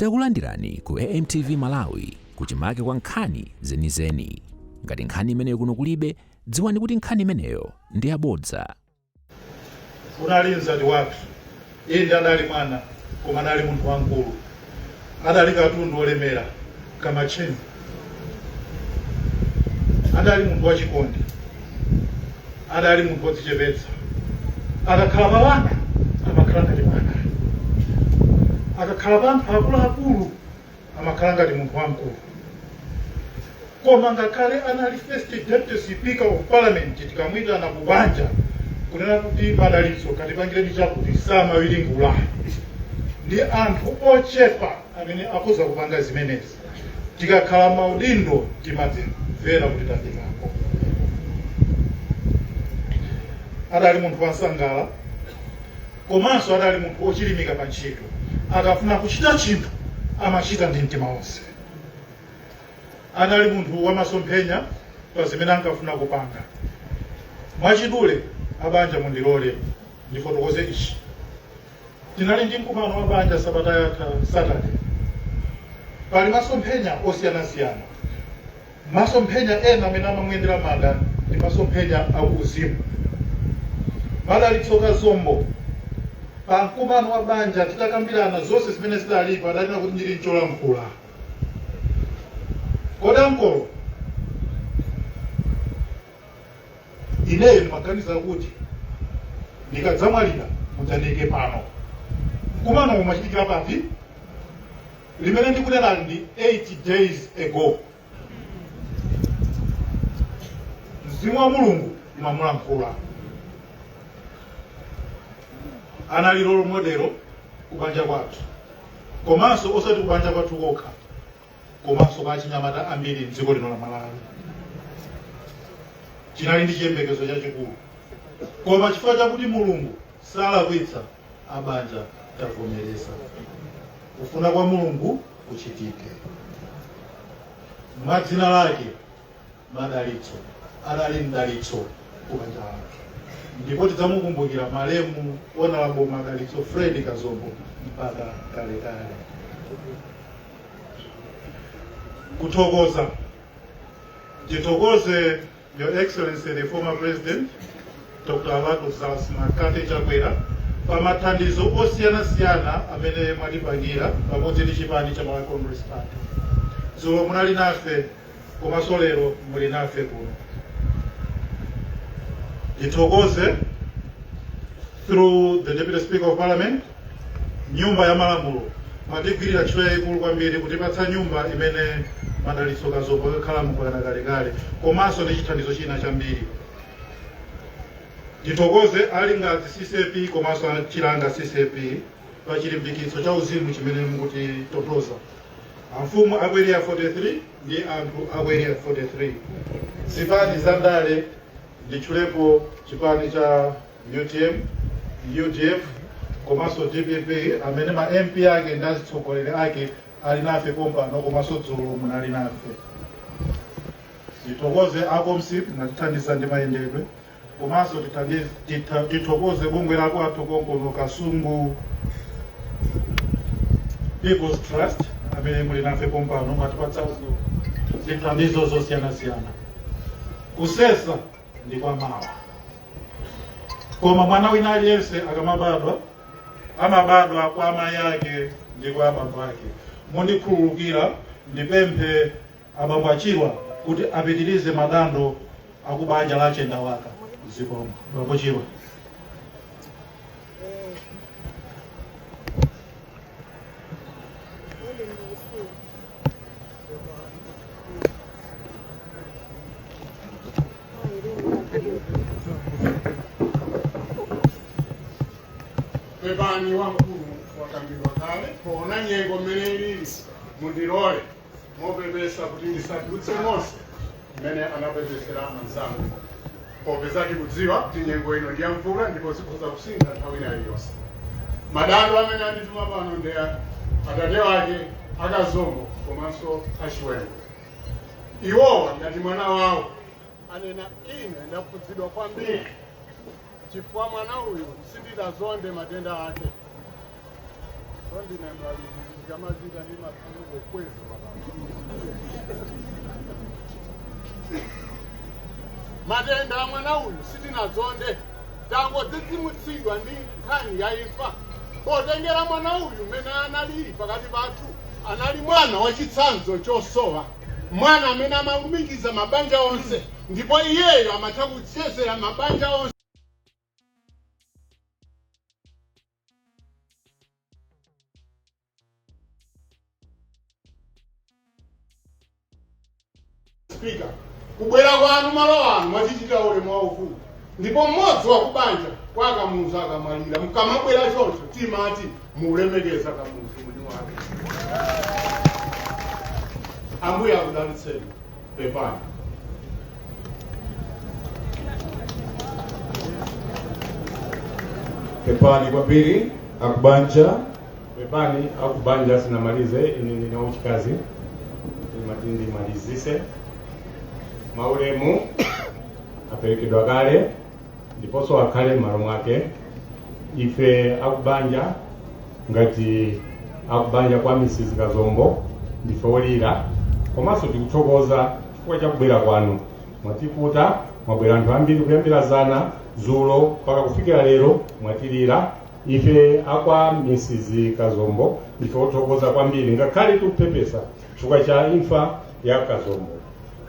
Takulandirani ku AMTV Malawi kuchimake kwa nkhani zenizeni. Ngati nkhani imeneyo kuno kulibe, dziwani kuti nkhani imeneyo ndi yabodza. Unali mzati wathu. Inde adali mwana, koma adali munthu wamkulu. Adali katundu wolemera, kamacheni. Adali munthu wachikondi. Adali munthu wodzichepetsa. Akakhala pa wana, amakhala ngati mwana. Akakhala pa anthu akuluakulu, amakhala ngati munthu wamkulu. Koma ngakhale anali First Deputy Speaker of Parliament, tikamuyitana ku banja kunena kuti Madalitso katipangireni chakuti, samawiringula. Ndi anthu ochepa amene akhoza kupanga zimenezi. Tikakhala maudindo timadzimvera kuti tafikako. Adali munthu wansangala, komanso adali munthu wochilimika pa ntchito. Akafuna kuchita chinthu amachita ndi mtima wonse. Anali munthu wamasomphenya pa zimene ankafuna kupanga. Mwachidule, abanja mundilole ndifotokoze ichi. Tinali ndi mkumano wa banja sabata yatha Saturday. Pali masomphenya osiyanasiyana. Masomphenya ena amene amamuyendera Mada ndi masomphenya auzimu. Madalitso Kazombo pa mkumano wa banja titakambirana zonse zimene zidalipo adanena kuti ndili ncholankhula. Kodi ankolo, ineyo ndimaganiza kuti ndikadzamwalira mudzandiike pano. Mkumano umachitikira pati? Limene ndikunenali ndi 8 days ago. Mzimu wa Mulungu umamulankhula. Anali role model kubanja kwathu, komanso osati kubanja kwathu kokha, komanso kwa achinyamata ambiri mdziko lino la Malawi. Tinali ndi chiyembekezo chachikulu, koma chifukwa chakuti Mulungu salakwitsa, abanja tavomereza kufuna kwa Mulungu kuchitike. Mwa dzina lake Madalitso anali mdalitso ku banja lathu, ndipo tidzamukumbukira malemu Honorable Madalitso Fred Kazombo mpaka kalekale. Kuthokoza, tithokoze Your Excellency the former President Dr. Lazarus McCarthy Chakwera pa mathandizo osiyanasiyana amene mwatipangira pamodzi ndi chipani cha Malawi Congress Party. Dzulo munali nafe komanso lero muli nafe kuno. Tithokoze through the Deputy Speaker of Parliament, nyumba ya malamulo mwatigwirira ntchito yayikulu kwambiri kutipatsa nyumba imene Madalitso Kazombo akakhalamo mpaka kalekale, komanso ndi chithandizo china chambiri. Tithokoze a Lingadzi CCAP komanso a Chilanga CCAP pa chilimbikitso cha uzimu chimene mukutitonthoza. Amfumu aku Area 43 ndi anthu aku Area 43, zipani za ndale, nditchulepo chipani cha UTM, UDF komanso DPP amene ma MP ake ndi azitsogoleri ake ali nafe pompano, komanso dzulo munali nafe. Tithokoze a Comsip, mwatithandiza ndi mayendedwe, komanso tithokoze bungwe la kwathu konkuno, Kasungu People's Trust, amene muli nafe pompano, mwatipatsanso zithandizo zosiyanasiyana. Kusesa ndi kwa mawa, koma mwana wina aliyense akamabadwa amabadwa kwa amayi ake ndi kwa abambo ake. Mundikhululukira, ndipemphe abambo Achirwa kuti apitirize madando akubanja la Chendawaka. Zikomo, bambo Chirwa. Pepani, wamkulu wakambidwa kale. Poona nyengo mmene ilili, mundilole mopepesa kuti ndisadutse monse mmene anapepesera anzanga, popeza tikudziwa kuti nyengo ino ndi ya mvula ndipo zikhoza kusintha nthawi ina iliyonse. Madando amene andituma pano ndi atate wake a Kazombo komanso achiwengo. Iwowa ngati mwana wawo anena, ine ndakhudzidwa kwambiri chifukwa mwana uyu sindidazonde matenda ake. So ndine mlaliki. Ndikamachita ndimakukweza pakamwa. Matenda a mwana uyu sitinazonde, tangodzidzimutsidwa ndi nkhani ya imfa. Potengera mwana uyu mmene analili pakati pathu, anali mwana wachitsanzo chosowa, mwana amene amalumikiza mabanja onse, ndipo iyeyo amatha kuchezera mabanja onse. Spika, kubwera kwanu malo anu mwachichita ulemu waukulu, ndipo mmodzi wakubanja kwa Kamuzu akamwalira, mkamabwera choncho timati mulemekeza Kamuzu mwini wake. Ambuye akudalitseni. Pepani. Pepani kwambiri akubanja. Pepani akubanja, sinamalize. Ine ndine wachikazi, ndimati ndimalizise. Maulemu aperekedwa kale ndiponso akhale m'malo mwake. Ife akubanja, ngati akubanja kwa Mrs Kazombo, ndife olira komanso tikuthokoza chifukwa cha kubwera kwanu. Mwatikuta, mwabwera anthu ambiri kuyambira zana zulo mpaka kufikira lero, mwatilira. Ife akwa Mrs Kazombo ndife othokoza kwambiri, ngakhale tikupepesa chifukwa cha imfa ya Kazombo.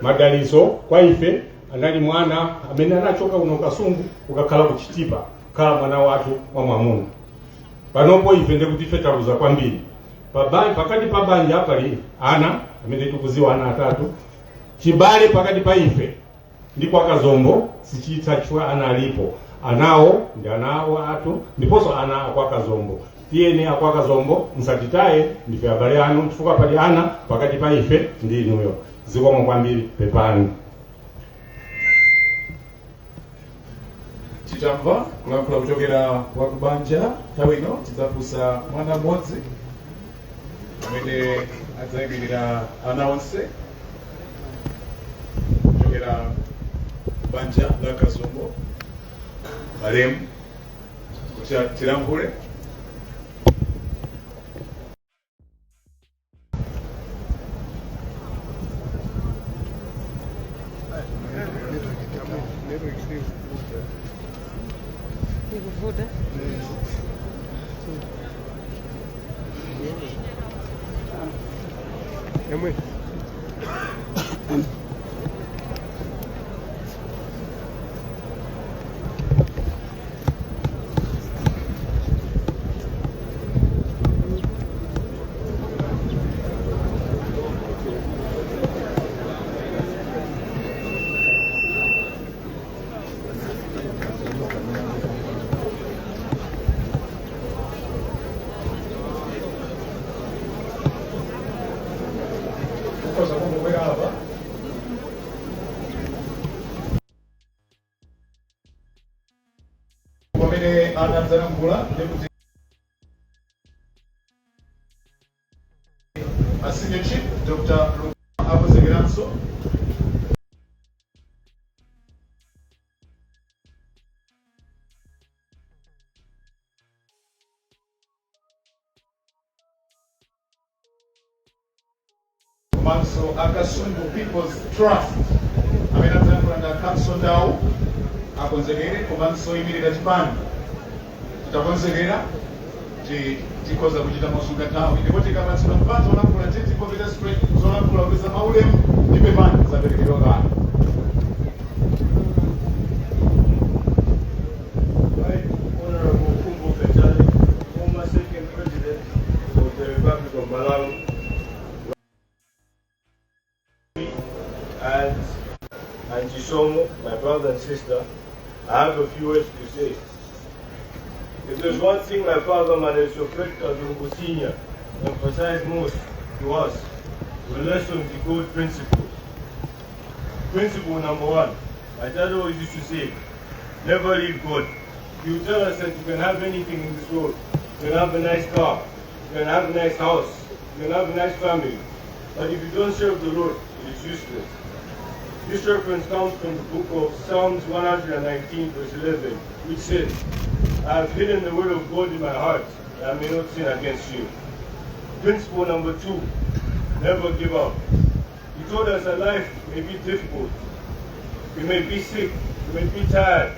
Madaliso kwa ife anali mwana amene anachoka kuno Kasungu kukakhala ku Chitipa, kukhala mwana wathu wa mwamuna. Panopo ife ndekuti ife taluza kwambiri. Pakati pa banja pali ana amene tikuziwa, ana atatu. Chibale pakati pa ife ndi kwa Kazombo sichitha chifukwa ana alipo. Anawo ndi ana awo athu ndiponso ana akwa Kazombo. Tiyeni akwa Kazombo, musatitaye, ndife abale anu chifukwa pali ana pakati pa ife ndi inuyo. Zikomo kwambiri, pepani. Titamva kulankhula kuchokera kwa kubanja, nthawi ino tidzafunsa mwana mmodzi amene adzayimirira ana onse kuchokera banja la Kazombo, malemu, kuti tilankhule. Nikuvuta. Ukhoza kungobwera apa. Pamene ana adzalankhula, ndikuti a Senior Chief Dr. akonzekeranso. Komanso Akasungu People's Trust amene adzayankhula ndi Council Ndau akonzekere, komanso imirira chipani. Titakonzekera tikhoza kuchita mosunga nthawi, ndipo tikapatsidwa mpata olankhula tingopita straight zolankhula kupeza maulemu ndi pepani zaperekedwa kale. Right Honorable Khumbo Kachali, former second President of the Republic of Malawi, and Chisomo, my brother and sister, I have a few words to say. If there's one thing my father, Madalitso Fred Kazombo Sr., emphasized most to us, were lessons he called principles. Principle number one, my dad always used to say, never leave God. He would tell us that you can have anything in this world. You can have a nice car, you can have a nice house, you can have a nice family. But if you don't serve the Lord, it is useless. This reference comes from the book of Psalms 119, verse 11, which says, I have hidden the word of God in my heart, that I may not sin against you. Principle number two, never give up. He taught us that life may be difficult. You may be sick, you may be tired,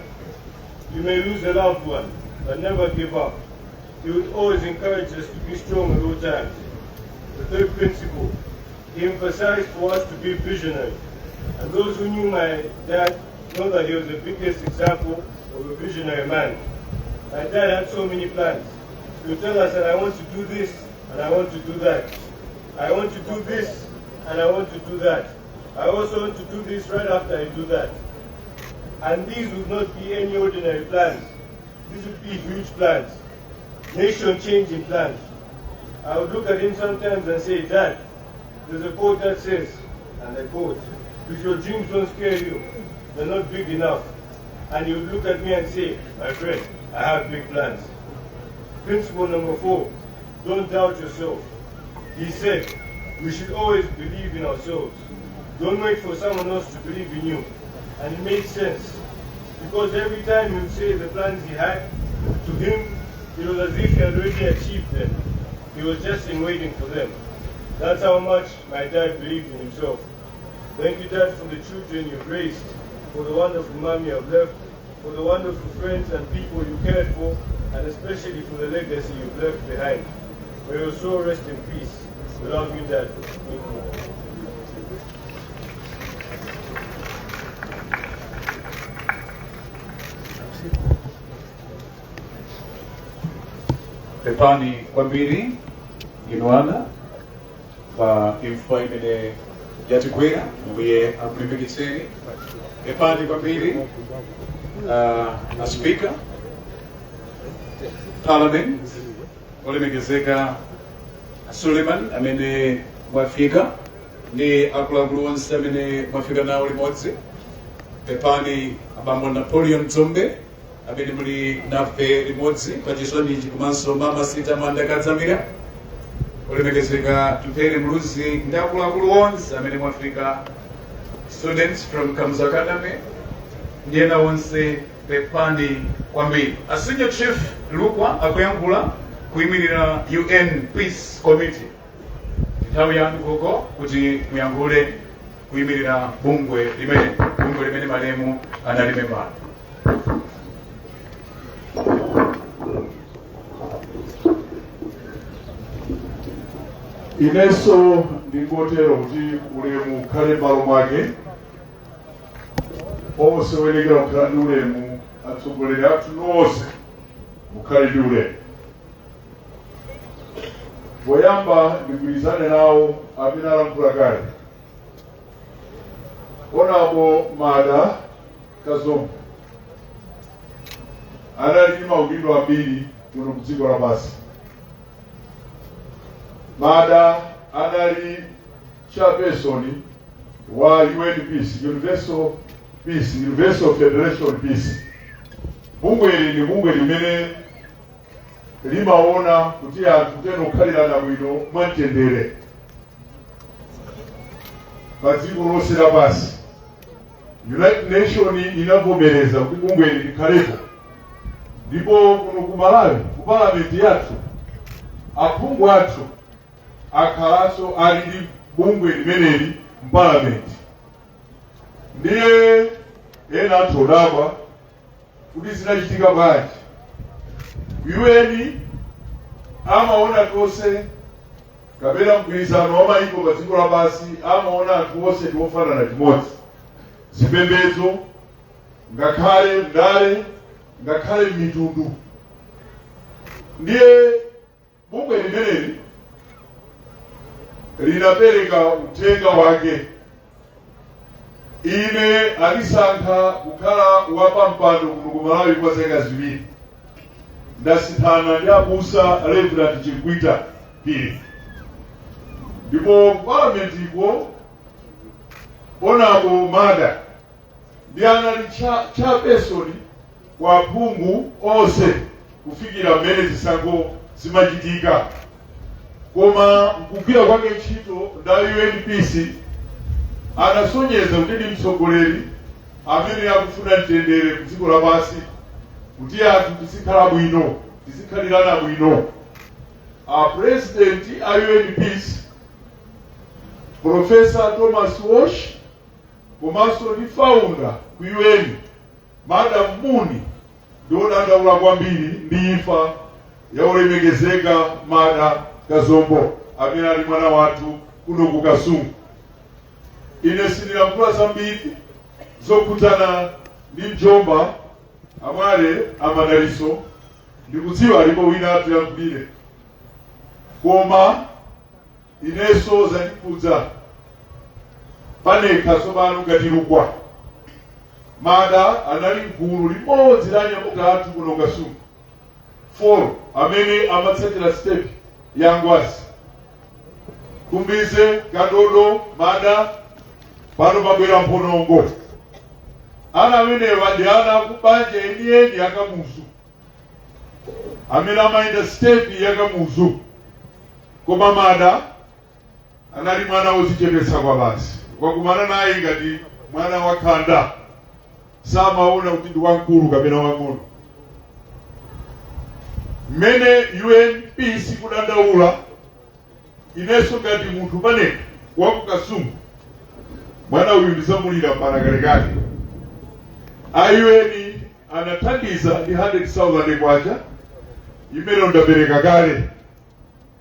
you may lose a loved one, but never give up. He would always encourage us to be strong at all times. The third principle, he emphasized for us to be visionary. And those who knew my dad know that he was the biggest example of a visionary man. My dad had so many plans. He would tell us that I want to do this and I want to do that. I want to do this and I want to do that. I also want to do this right after I do that. And these would not be any ordinary plans. These would be huge plans, nation-changing plans. I would look at him sometimes and say, "Dad, there's a quote that says," and I quote, "if your dreams don't scare you, they're not big enough." And he would look at me and say, "My friend, I have big plans." Principle number four, don't doubt yourself. He said, we should always believe in ourselves. Don't wait for someone else to believe in you. And it made sense. Because every time he would say the plans he had, to him, it was as if he had already achieved them. He was just in waiting for them. That's how much my dad believed in himself. Thank you, Dad, for the children you've raised, for the wonderful mom you have left, for the wonderful friends and people you cared for, and especially for the legacy you've left behind. May your soul rest in peace. We love you, Dad. Thank you. Pepani kwambiri inu ana pa imfa imene yatigwera. Mbuye akulimbikitseni. Pepani kwambiri a Speaker Parliament olemekezeka Suleiman amene mwafika ndi akuluakulu onse amene mwafika nawo limodzi. Pepani abambo Napoleon Dzombe amene muli nafe limodzi pa chisonichi, komanso mama Sita Mwanda Kadzamira, olemekezeka Tupele Muluzi ndi akuluakulu onse amene mwafika, students from Kamuzu Academy ndi ena onse, pepani kwambiri. A Senior Chief Lukwa akuyankhula kuyimirira UN Peace Committee. Nthawi yanu koko kuti muyankhule kuyimirira bungwe limene malemu anali membala. Inenso ndingotero kuti ulemu ukhale m'malo mwake. Onse oyenekera kukhala ndi ulemu, atsogoleri athu nonse, mukhale ndi ulemu. Poyamba ndigwirizane nawo amene alankhula kale. Honourable Mada Kazombo anali ndi maudindo ambiri kuno kudziko lapansi. Mada anali chairperson wa UN Peace, Universal Peace, Universal Federation Peace. Bungwe ili ndi bungwe limene limaona kuti anthu teno kukhalirana bwino mwamtendere pa dziko lonse lapansi. United Nation inavomereza kuti bungwe ili likhalepo, ndipo kuno ku Malawi, ku palamenti yathu, aphungu athu akhalanso ali ndi bungwe limeneli mpalamenti. Ndiye ena anthu odabwa kuti zinachitika bwanji. UN amaona tonse, kapena mgwirizano wa mayiko pa dziko lapansi amaona anthu onse tiofanana chimodzi, zipembedzo, ngakhale ndale, ngakhale mitundu. Ndiye bungwe limeneli linapereka uthenga wake. Ine alisankha kukhala wapampando kuno ku Malawi kwa zaka 2. Ndasinthana ndi abusa Reverend Chigwita Phiri. Ndipo palamenti iko Honourable Mada ndi anali chairperson kwa phungu onse kufikira mmene zisankho zimachitika. Koma mkugwira kwake ntchito nda UN Peace anasonyeza kuti ndi mtsogoleri amene akufuna mtendere ku dziko lapansi, kuti anthu tizikhala bwino, tizikhalirana bwino. A president a UN Peace, Professor Thomas Walsh, komanso ndi founder ku UN, Madam Moon, ndiodandaula kwambiri ndi imfa ya olemekezeka Mada Kazombo amene ali mwana wathu kuno ku Kasungu. Ine sindilankhula zambiri zokhudzana ndi mjomba amwale amadaliso. Ndikudziwa alipo wina atiyankhulire, koma inenso zandikhudza panekha tsopano ngati Lukwa. Mada anali mgulu limodzi la anyamata athu kuno Kasungu 4 amene amatsatira step ya Ngwazi, Kumbize, Kadodo, Mada, pano pabwera Mphonongo. Ana amenewa ndi ana akubanja enieni akamuzu amene amayenda step yakamuzu. Koma Mada anali mwana wodzichepetsa kwa basi. Kwakumana naye ngati mwana wakhanda, samaona kuti ndi wamkulu kapena wang'ono. Mmene UNP sikudandaula, inenso ngati munthu panekha waku Kasungu, mwana uyu ndizamulira mpaka kalekale. A UN anathandiza ndi 100,000 kwacha imene ndapereka kale.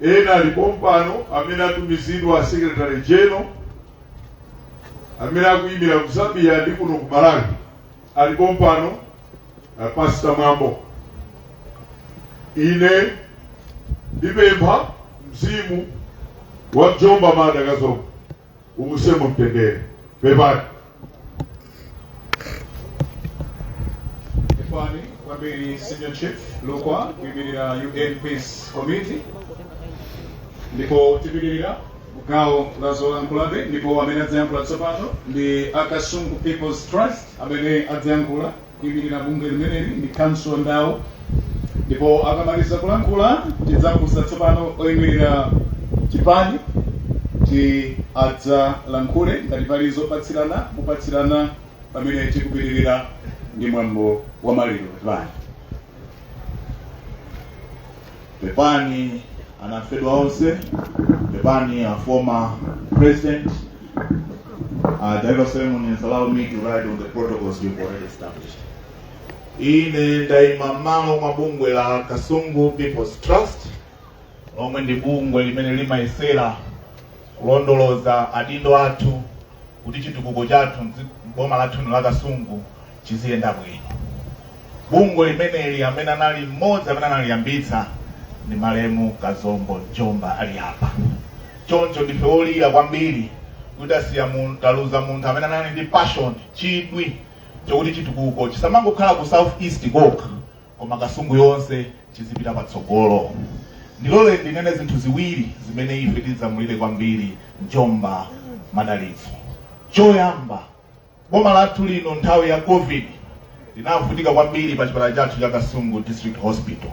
Ena alipo mpano amene atumizidwa, secretary general amene akuyimira ku Zambia ndi kuno ku Malawi alipo mpano, Pastor Mwambo. Ine ndipempha mzimu wa mjomba Mada Kazombo uwuse mumtendere. Pepani. Pepani kwambiri, Senior Chief Lukwa, kuyimirira UN Peace Committee. Ndipo tipitirira kugawo la zolankhulabe, ndipo amene adzayankhula tsopano ndi Akasungu People's Trust. Amene adzayankhula kuyimirira bungwe limeneli ndi Council Ndawo, ndipo akamaliza kulankhula tidzafunsa tsopano oyimirira chipani ti adzalankhule. Ngati pali zopatsirana, mupatsirana pamene tikupitirira ndi mwambo wa maliro. Pepani. Pepani anafedwa onse, pepani a former president. Director of ceremonies, allow me to ride on the protocols you've already established. Ine ndayima m'malo mwa bungwe la Kasungu People's Trust, lomwe ndi bungwe limene limayesera kulondoloza adindo athu kuti chitukuko chathu boma lathu la Kasungu chiziyenda bwino. Bungwe limeneli, amene anali mmodzi amene analiyambitsa ndi malemu Kazombo Jomba ali apa. Choncho ndife olira kwambiri kuti asiya taluza munthu amene anali ndi passion, chidwi chokuti chitukuko chisamangokhala ku South East kokha, koma Kasungu yonse chizipita patsogolo. Ndilole ndinene zinthu ziwiri zimene ife tidzamulire kwambiri Njomba Madalitso. Choyamba, boma lathu lino nthawi ya COVID linavutika kwambiri pa chipatala chathu cha Kasungu District Hospital.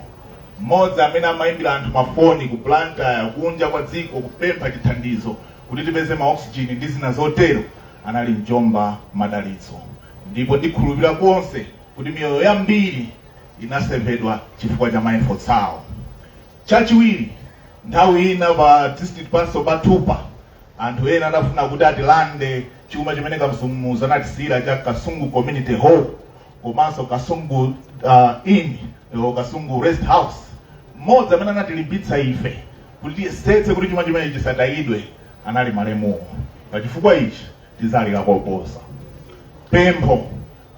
Mmodzi amene amayimbira anthu mafoni ku Blantyre, kunja kwa dziko, kupempha chithandizo kuti tipeze ma oxygen ndi zina zotero, anali Njomba Madalitso, ndipo ndikhulupirira konse kuti miyoyo yambiri inasevedwa chifukwa cha ma efforts awo. Chachiwiri, nthawi ina pa district panso pathupa anthu ena anafuna kuti atilande chuma chimene Kamuzu anatisiyira cha Kasungu Community Hall komanso Kasungu Inn o Kasungu Rest House. Mmodzi amene anatilimbitsa ife kuti tiyesetse kuti chuma chimene chisatayidwe anali malemuwo. Pachifukwa ichi tizalira koposa. Pempho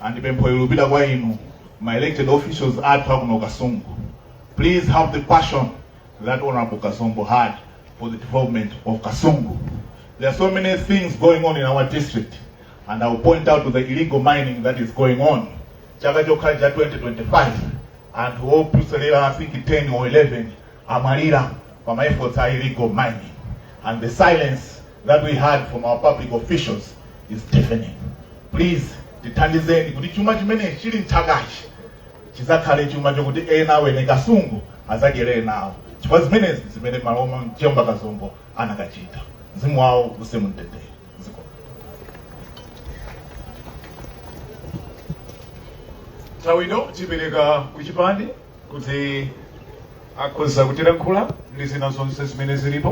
andi pempho ilupita kwa inu ma elected officials athu akuno Kasungu: please have the passion that Honorable Kazombo had for the development of Kasungu. There are so many things going on in our district, and I will point out to the illegal mining that is going on. Chaka chokha cha 2025, anthu opitirira, I think, 10 or 11 amwalira pa ma efforts a illegal mining, and the silence that we had from our public officials is deafening. Please, tithandizeni kuti chuma chimene chili mthakachi chizakhale chuma chokuti ena awene Kasungu azadyerere nawo, chifukwa zimenezi zimene malemu Njomba Kazombo anakachita. Mzimu wawo use mumtendere. Ziko. Nthawi ino tipereka kuchipani kuti akhoza kutilankhula. Ndi zina zonse zimene zilipo.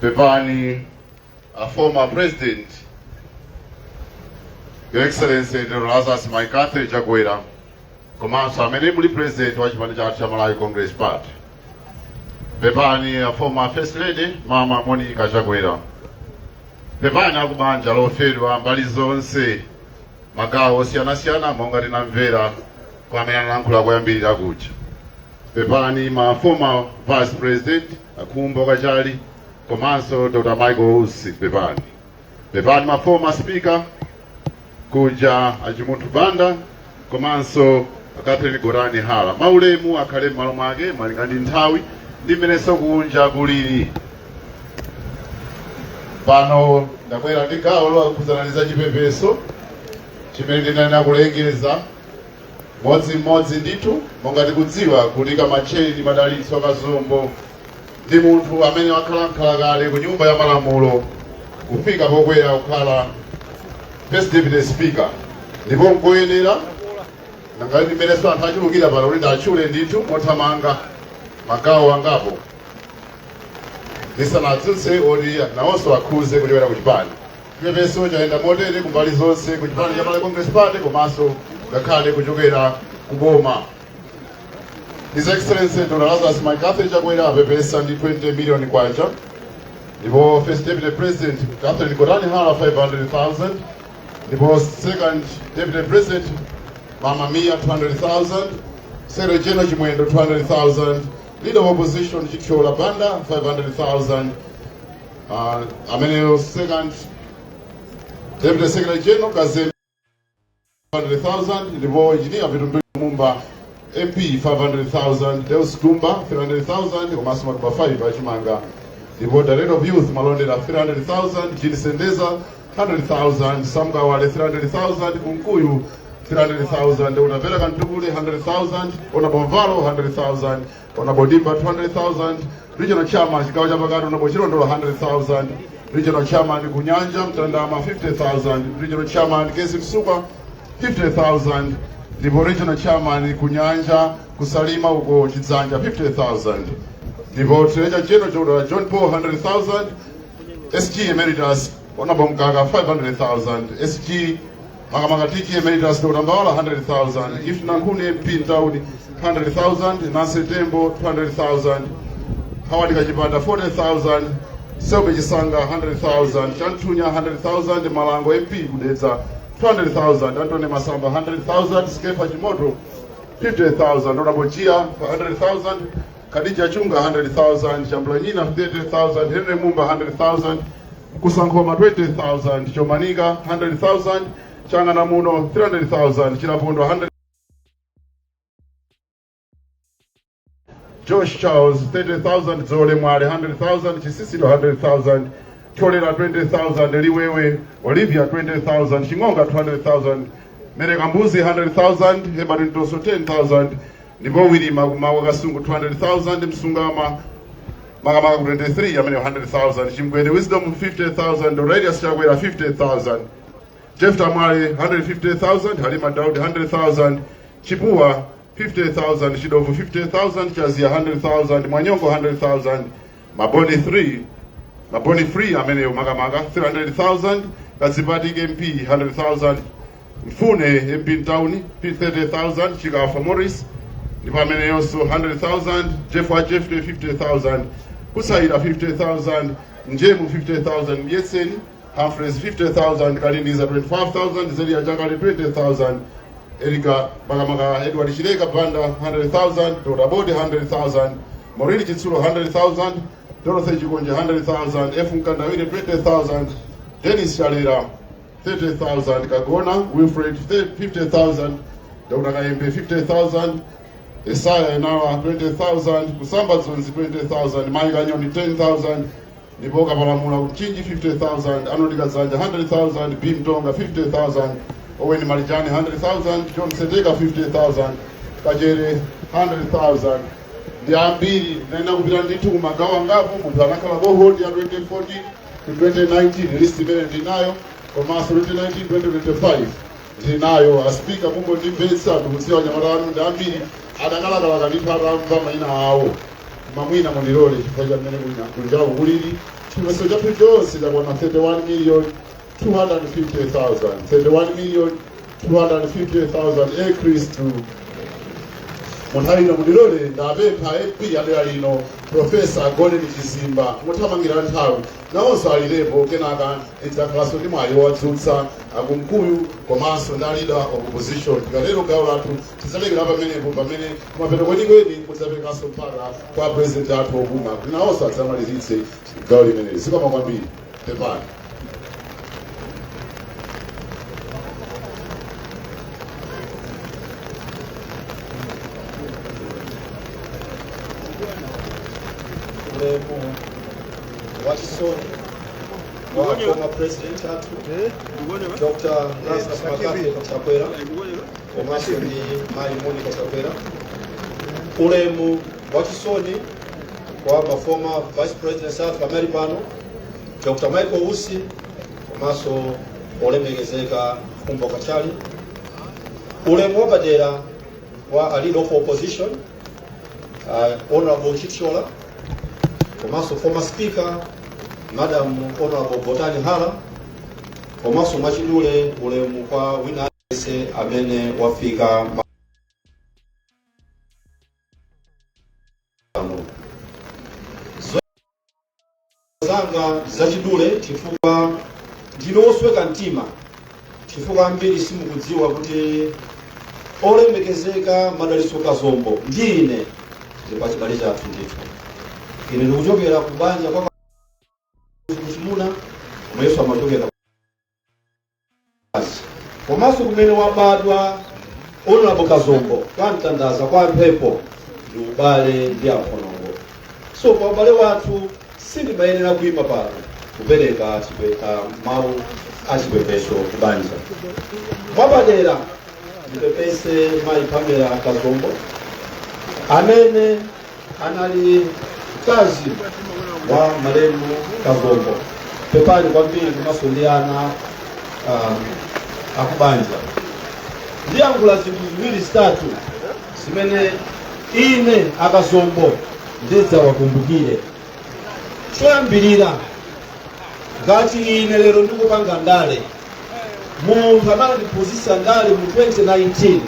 Pepani a former president, Your Excellency Dr. Lazarus McCarthy Chakwera, komanso amene muli president wa chipani chathu cha Malawi Congress Party. Pepani a former first lady, Mama Monica Chakwera. Pepani akubanja lofedwa mbali zonse, magawo osiyanasiyana, monga tinamvera kwa amene analankhula koyambirira kuja. Pepani ma former vice president, a Khumbo Kachali komanso Dr. Michael Usi, pepani. Pepani ma former speaker kuja, a Chimunthu Banda komanso Catherine Gotani Hara. Maulemu akhale m'malo mwake malinga ndi nthawi ndi mmenenso kunja kulili. Pano ndabwera ndi gawo lokhudzana ndi zachipepeso chimene ndinanena kulengeza modzimmodzi ndithu. Monga tikudziwa kuti Kamatcheni Madalitso Kazombo ndi munthu amene wakhala mkhalakale ku Nyumba ya Malamulo kufika pokwera kukhala first deputy speaker, ndipo nkoyenera nanga ndimenenso anthu achulukira pano kuti ndatchule ndithu mothamanga magawo angapo ndisanadzutse oti nawonso akhuze kuchokera ku chipani. Chipepeso chayenda motere kumbali zonse, ku chipani cha Malawi Congress Party komanso ngakhale kuchokera ku boma. His Excellency Dr. Lazarus McCarthy Chakwera apepesa ndi 20 million kwacha, ndipo first deputy president Catherine Gotani Hara 500,000, ndipo second deputy president Mama Mia 200,000, secretary general Chimwendo 200,000, leader of opposition Chithyola Banda 500,000, ameneyo second deputy secretary general Kazembe 500,000, ndipo engineer Vitumbiko Mumba MP 500,000, Deus Gumba 300,000 komanso matumba 5 achimanga, ndipo director of youth Malondera 300,000, Jean Sendeza 100,000, Sam Kawale 300,000, Kunkuyu 300,000, Unapera Kantukule 100,000, Honorable 100,000, Honorable Dimba 200,000, regional chairman chigawo chapakati Honorable Chilondolo 100,000, regional chairman Kunyanja Mtandama 50,000, regional chairman Kezi Msuka 50,000, ndipo regional chairman Kunyanja Kusalima uko Chidzanja 50,000, ndipo treasurer general Dr. John Paul 100,000, SG emeritus Honorable Mkaka 500,000, SG makamaka TG emeritus Dr. Mbawala 100,000, If Nankhuni MP Ntauni 100,000, Nancy Tembo 200,000, Howard Kachipanda 40,000, Selbe Chisanga 100,000, Chanthunya 100,000, Malango MP Kudedza 200,000, Antony Masamba 100,000, Skefa Chimoto 50,000, Honorable Gia 100,000, Khadija Chunga 100,000, Chambulanyina 30,000, Henry Mumba 100,000, Kusankhoma 20,000, Chomanika 100,000, Changana Muno 300,000, Chilapundo 100, Josh Charles 30,000, Zole Mwale 100,000, Chisisilo 100,000, Cholera 20,000, Liwewe Olivia 20,000, Chingonga 200,000, Mereka Mbuzi 100,000, Herbert Ntoso 10,000, ndipo Wirima kumawa Kasungu 200,000, Msungama makamaka ku 23 amene 100,000, Chimgwede Wisdom 50,000, Aurelius Chakwera 50,000, Jeff Tamwale 150,000, Halima Daud 100,000, Chipuwa 50,000, Chidovu 50,000, Chazia 100,000, Mwanyongo 100,000, Maboni 3 Maboni Free ameneyo makamaka 300,000, Kadzipatike MP 100,000, Mfune MP Town 30,000, Chikafa Morris ndipo ameneyonso 100,000, Jeff wa Jeffrey 50,000, Kusaira 50,000, Njemu 50,000, Yeseni Humphreys 50,000, Kalindiza 25,000, Zelia Chakale 20,000, Erika makamaka Edward Chileka Banda 100,000, Dr. Bode 100,000, Maureen Chitsulo 100,000, Dorothy Chikonje 100,000, F Mkandawire 20,000, Dennis Chalera 30,000, Kagona Wilfred 50,000, Dr. Kayembe 50,000, Isaya Enawa 20,000, Kusamba Dzonzi 20,000, Mai Kanyoni 10,000, ndipo Kapalamula Kuchinji 50,000, Arnold Kadzanja 100,000, B Mtonga 50,000, Owen Malijani 100,000, John Seteka 50,000, Kachere 100,000. Ndi ambiri, naina kupita ndithu kumagawo angapo. Munthu anakhala cohort ya 2014 to 2019, list imene ndinayo, komanso 2019 2025. Ndili nayo aspika, mungondimvetsa. Ndikudziwa anyamata anu ndi ambiri, adakalakalaka ndithu atamva mayina awo. Mamwina mundilole, chifukwa cha mmene kunjaku kulili, chipepeso chathu chonse chakwana 31 million 250,000, 31 million 250,000. E Khristu, munthawi ino mundilole ndapempha MP adera lino, Professor Golden Chizimba, muthamangira nthawi, nawonso alilepo. Kenaka idzakhalanso ndi mwayi wowadzutsa akumkuyu komanso ndi leader of opposition. Tikatero gawo lathu tidzalekera pamenepo, pamene kumapeto kwenikweni mudzaperekanso mpata kwa president athu opuma kuti nawonso adzamalizitse gawo limeneli. Zikomo kwambiri, pepani. Ulemu wachisoni wa former president athu Dr. Lazarus McCarthy Chakwera komanso ndi mayi Monica Chakwera, ulemu wachisoni kwa ma former vice president athu amene pano, Dr. Michael Usi komanso olemekezeka Khumbo Kachali, ulemu wapadera wa a leader of opposition, Honorable Chithyola, komanso former speaker, Madam Honorable Gotani Hara, komanso mwachidule ulemu kwa wina aliyense amene wafika pano. Zanga zachidule, chifukwa ndine wosweka mtima, chifukwa ambiri simukudziwa kuti olemekezeka Madalitso Kazombo ndi ine ndi pachibale chathu ndithu. Ine ndikuchokera ku banja kwa kuchimuna, komanso amachokera komanso kumene wabadwa Honorable Kazombo, kwa Mtandaza kwa Mphepo, ndi ubale ndi amphonongo. So pa ubale wathu sindimayenera kuyima pano kupereka mawu achipepeso ku banja. Mwapadera ndipepese mayi Pamela Kazombo amene anali mkazi wa malemu Kazombo. Pepani kwambiri, komanso ndi ana akubanja. Ndiyankhula zinthu ziwiri zitatu zimene ine akazombo ndidzawakumbukire. Choyambirira, ngati ine lero ndikupanga ndale, munthu amene anandiphunzitsa ndale mu 2019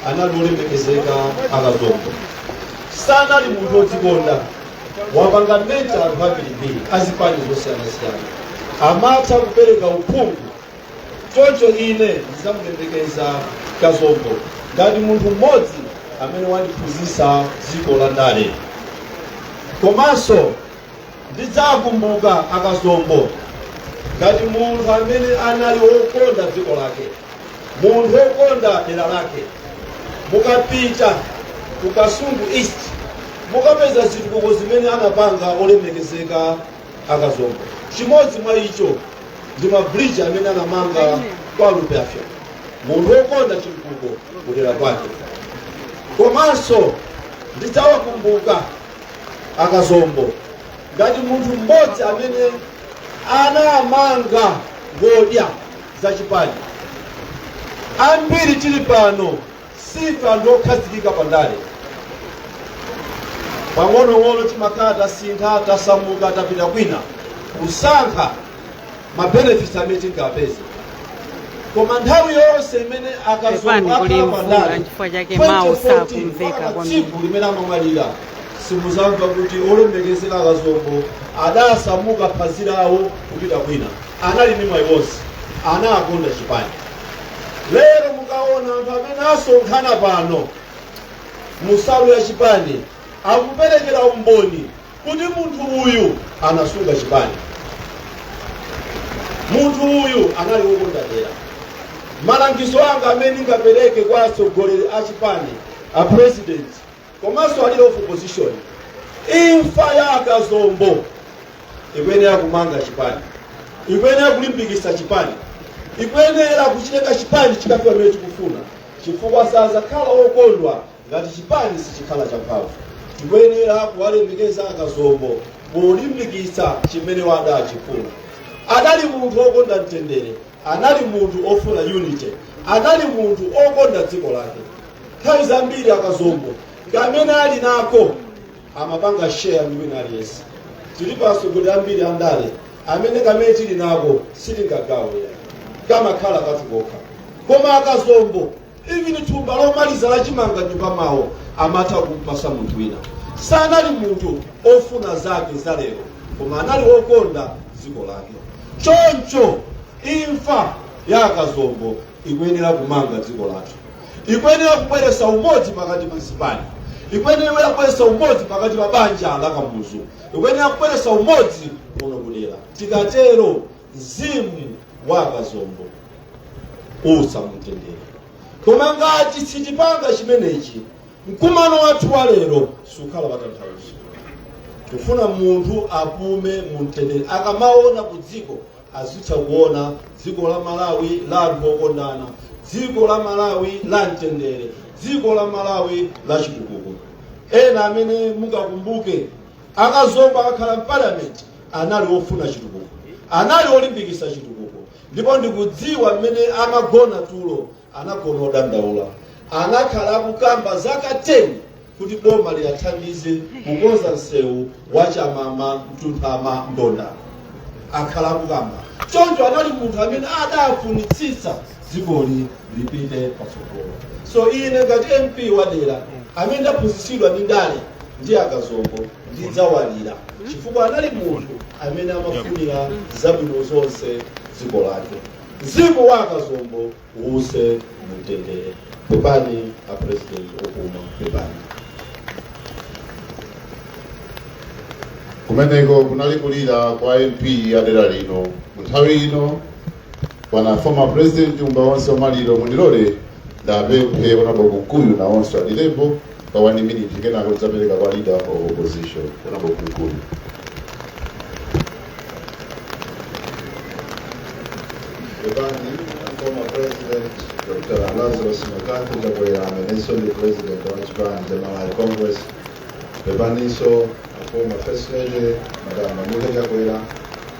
anali olemekezeka akazombo. Sanali munthu wodzikonda, wapanga mentor anthu ambirimbiri azipani zosiyanasiyana, amatha kupereka uphungu. Choncho ine ndidzamulemekeza Kazombo ngati munthu mmodzi amene wandiphunzitsa dziko la ndale. Komanso ndidzakumbuka akazombo ngati munthu amene anali wokonda dziko lake, munthu wokonda dera lake. Mukapita ku Kasungu East mukapeza zitukuko zimene anapanga olemekezeka akazombo. Chimodzi mwa icho ndi mabridge amene anamanga kwa Lupafya, munthu wokonda chitukuko kudera kwake. Komanso ndidzawakumbuka akazombo ngati munthu mmodzi amene anamanga ngodya zachipani. Ambiri tili pano sife anthu okhazikika pandale, pang'onong'ono timakhala tasintha, tasamuka, tapita kwina kusankha ma benefits amene tingapeze. Koma nthawi yonse imene Pepani, akazombo kuli akhala mvula, pandale, nchifukwa chake mawu 2014 sakumveka mpaka kwambiri. tsiku limene amamwalira, simuzamva kuti olemekezeka akazombo adasamuka phazi lawo kupita kwina. Anali ndi mwayi wonse, anakonda chipani. Lero mukaona anthu amene asonkhana pano musalu ya chipani, akuperekera umboni kuti munthu uyu anasunga chipani, munthu uyu anali wokonda dera. Malangizo anga amene ndingapereke kwa atsogoleri a chipani, a president komanso a leader of opposition, imfa ya akazombo ikuyenera kumanga chipani, ikuyenera kulimbikitsa chipani, ikuyenera kuchitenga chipani chikafika pamene chikufuna, chifukwa sazakhala wokondwa ngati chipani sichikhala champhamvu. Tikuyenera kuwalemekeza akazombo polimbikitsa chimene wadachifuna. Adali munthu wokonda mtendere, anali munthu ofuna unity. Anali munthu okonda dziko lake. Nthawi zambiri akazombo kamene ali nako amapanga share ndi wina aliyense. Tilipo atsogoleri ambiri andale amene kamene tili nako sitingagawe, kamakhala kathu kokha, koma akazombo even thumba lomaliza lachimanga nyumba mawo amatha kumpasa munthu wina. Sanali munthu ofuna zake za lero, koma anali wokonda dziko lake. Choncho imfa ya akazombo ikuyenera kumanga dziko lathu, ikuyenera kubweretsa umodzi pakati pa zipani, ikuyenera kubweretsa umodzi pakati pa banja la Kamuzu, ikuyenera kubweretsa umodzi kuno kudera. Tikatero mzimu wa akazombo usa mumtendere. Koma ngati sitipanga chimenechi, mkumano wathu wa lero sukhala watanthauzo. Tifuna munthu apume mumtendere, akamaona ku dziko azitha kuona dziko la Malawi la anthu okondana, dziko la Malawi la mtendere, dziko la Malawi la chitukuko. Ena amene mungakumbuke, akazombo akakhala mparliament anali ofuna chitukuko, anali olimbikitsa chitukuko, ndipo ndikudziwa mmene amagona tulo anagona odandaula. Anakhala akukamba zaka 10 kuti boma liyathandize kukonza msewu wa Chamama Mtunthama Ndonda. Akhala akukamba choncho. Anali munthu amene adafunitsitsa dzikoli lipite patsogolo. So ine ngati MP wadera amene ndaphunzitsidwa ndi ndale ndi akazombo, ndidzawalira chifukwa anali munthu amene amafunira zabwino zonse dziko lake. Mzimu wa akazombo uuse mumtendere. Pepani a president okuma, pepani. Kumeneko kunali kulira kwa MP ya dera lino. Mu nthawi ino, bwana former president umba onse omaliro, mundilole ndapemphe Honorable Kunkuyu nawonso alirepo pa 1 minute, kenako tidzapereka kwa leader of opposition. Honorable Kunkuyu. Pepani former president Dr. Lazarus McCarthy Chakwera, amenenso ndi president wa chipani cha Malawi Congress. Pepaninso former first lady Madam Monica Chakwera,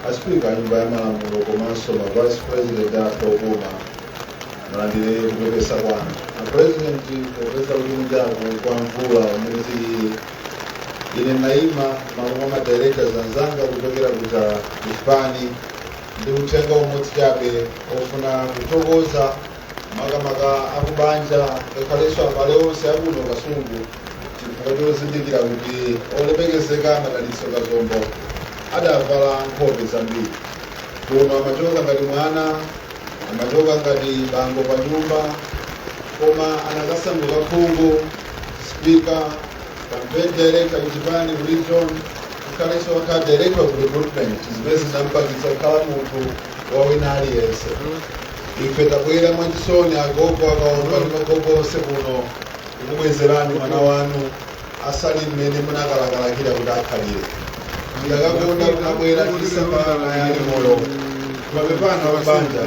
a speaker a nyumba ya malamulo komanso ma vice president athu okuma, mulandire kupepesa kwanu. A president, popeza kuti kunjaku kwa mvula umene tilili, ine naima malo mwa ma directors anzanga kuchokera kuja kuchipani ndi uthenga umodzi chabe ofuna kuthokoza makamaka akubanja ngakhalenso abale onse akuno Kasungu, chifukwa chozindikira kuti olemekezeka Madalitso Kazombo adavala nkhope zambiri. Kuno amachoka ngati mwana, amachoka ngati bambo pa nyumba, koma anakasanduka phungu, speaker, campaign director kuchipani ku region, kukhalenso wakhala director of recruitment, zimene zinampangitsa kukhala munthu wawina aliyense. Ife tabwera mwachisoni, agogo akaomba ndi magogo onse kuno, kukubwezerani mwana wanu asali mmene munakalakalakira kuti akhalire. Ndakakonda kunabwera tisambala naye ali moyo. Mapepana kubanja